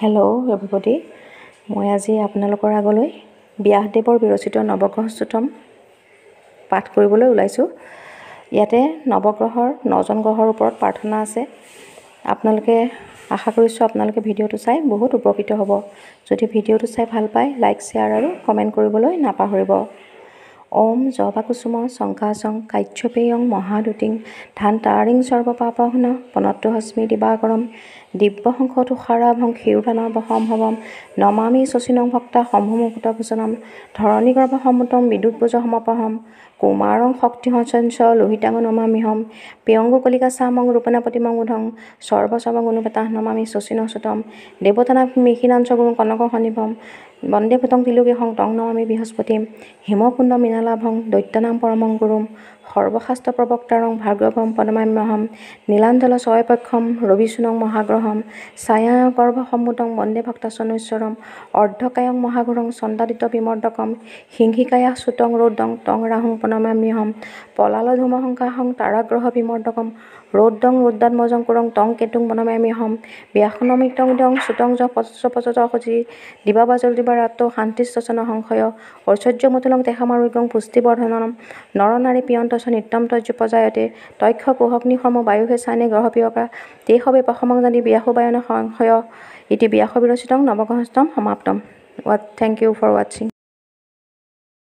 Hello' everybody, মই আজি আপোনালোকৰ আগলৈ ব্যাসদেৱৰ বিৰচিত নৱগ্ৰহ স্তোত্ৰম পাঠ কৰিবলৈ ওলাইছোঁ। ইয়াতে নৱগ্ৰহৰ নজন গ্ৰহৰ ওপৰত প্ৰাৰ্থনা আছে। আপোনালোকে আশা কৰিছোঁ আপোনালোকে ভিডিঅ'টো চাই বহুত উপকৃত হ'ব। যদি ভিডিঅ'টো চাই ভাল পায়, লাইক, শ্বেয়াৰ আৰু কমেণ্ট কৰিবলৈ নাপাহৰিব। ওম জবাকুসুম শংকাচং কাশ্যপেয়ং মহাদুতিং ধান্তাৰিং সৰ্বপাপহ্ন পনত্ৰহস্মি দিবাকৰম দিব্যশংখ তুষাৰাভং ক্ষীৰদানৱসম্ভৱম নমামি শশিনং ভক্তা শম্ভুমুকুটভূষণম ধৰণীগৰ্ভসম্মুতং বিদ্যুৎভুজ সমপহম কুমাৰং শক্তিসঞ্চ লোহিতাং নমামিহম প্ৰিয়ংগুকলিকা শ্যামং ৰূপনাপতিমং বুধং সৰ্বসৰ্বগুণপতাহ নমামি শশিনঃ সুতম দেৱতানাং মিখিনাঞ্চ গুৰুং কনক সন্নিভম বন্দে ভূতং ত্ৰিলোকীশং তং নমামি বৃহস্পতিম হিমকুণ্ড মৃণালাভং দৈত্যানাং পৰমং গুৰুম সৰ্বশাস্ত্ৰ প্ৰবক্তাৰং ভাৰ্গৱম প্ৰণমাম্যহম নীলাঞ্জল ছয়পক্ষম ৰবিচূণং মহাগ্ৰহম ছায়াগৰ্ভসম্ভূতং বন্দে ভক্তাচনেশ্বৰম অৰ্ধকায়ং মহাঘোৰং চন্দাদিত বিমৰ্দকম সিংহিকায়া সুতং ৰৌদ্ৰং তং ৰাহুং প্ৰণমাম্যহম পলালধূমশংকাহং তাৰাগ্ৰহ বিমৰ্দকম ৰৌদ্ৰং ৰৌদ্ৰাত্মজং কুৰং তং কেতুং প্ৰণমাম্যহম ব্যাসনমিতং দং সুতং য পচপচত সজি দিবাবাজল দিবাৰাত্ৰৌ শান্তিশ্বচন সংশয় ঐশ্বৰ্যমতুলং তেষামাৰোগ্যং পুষ্টিবৰ্ধনম নৰনাৰী পিয়ন্তচ নিত্যম তয্যোপজায়তে তক্ষ কুহগ্নিশৰ্ম বায়ুহে চানে গ্ৰহপ্ৰিয়কা তে সবে প্ৰশমং জানি ব্যাসুবায়ন সংশয় ইতি ব্যাসবিৰচিতং নৱগ্ৰহস্তম সমাপ্তম। Thank you for ৱাটছিং।